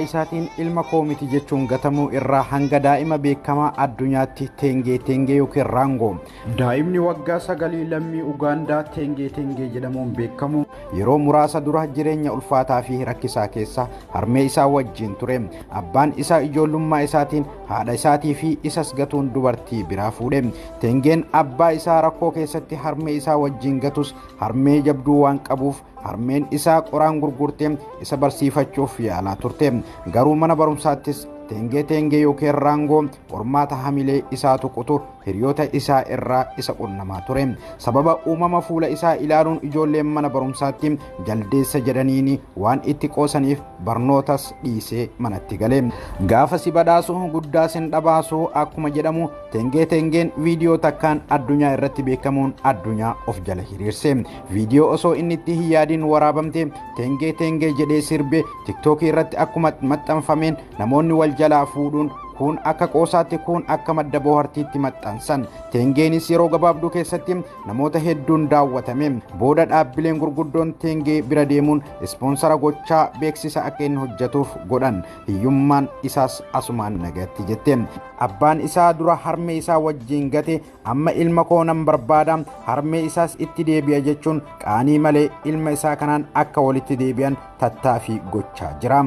Isaatiin ilma koo miti jechuun gatamuu irraa hanga daa'ima beekamaa addunyaatti Teengee Teengee yookiin Raangoo. Daa'imni waggaa 9 lammii Ugaandaa Teengee Teengee jedhamuun beekamu yeroo muraasa dura jireenya ulfaataa fi rakkisaa keessa harmee isaa wajjin ture. Abbaan isaa ijoollummaa isaatiin haadha isaatii fi isas gatuun dubartii biraa fuudhe. Teengeen abbaa isaa rakkoo keessatti harmee isaa wajjin gatus, harmee jabduu waan qabuuf harmeen isaa qoraan gurgurtee isa barsiifachuuf yaalaa turte. Garuu mana barumsaattis Teengee Teengee yookiin Raangoo qormaata hamilee isaa tuqutu hiriyoota isaa irraa isa qunnamaa ture. Sababa uumama fuula isaa ilaaluun ijoolleen mana barumsaatti jaldeessa jedhaniini waan itti qoosaniif barnootas dhiisee manatti gale. Gaafa si badhaasu guddaa sin dhabaasu akkuma jedhamu, Teengee Teengeen viidiyoo takkaan addunyaa irratti beekamuun addunyaa of jala hiriirse. Viidiyoo osoo inni itti hin yaadiin waraabamte Teengee Teengee jedhee sirbe Tiktookii irratti akkuma maxxanfameen namoonni wal jalaa fuudhuun kun akka qoosaatti, kun akka madda bohaartiitti maxxansan. Teengeenis yeroo gabaabduu keessatti namoota hedduun daawwatame. Booda dhaabbileen gurguddoon Teengee bira deemuun ispoonsara gochaa beeksisa akka inni hojjetuuf godhan. Hiyyummaan isaas asumaan nagatti jette. Abbaan isaa dura harmee isaa wajjin gate amma ilma koo nan barbaada, harmee isaas itti deebi'a jechuun qaanii malee ilma isaa kanaan akka walitti deebi'an tattaaffii gochaa jira.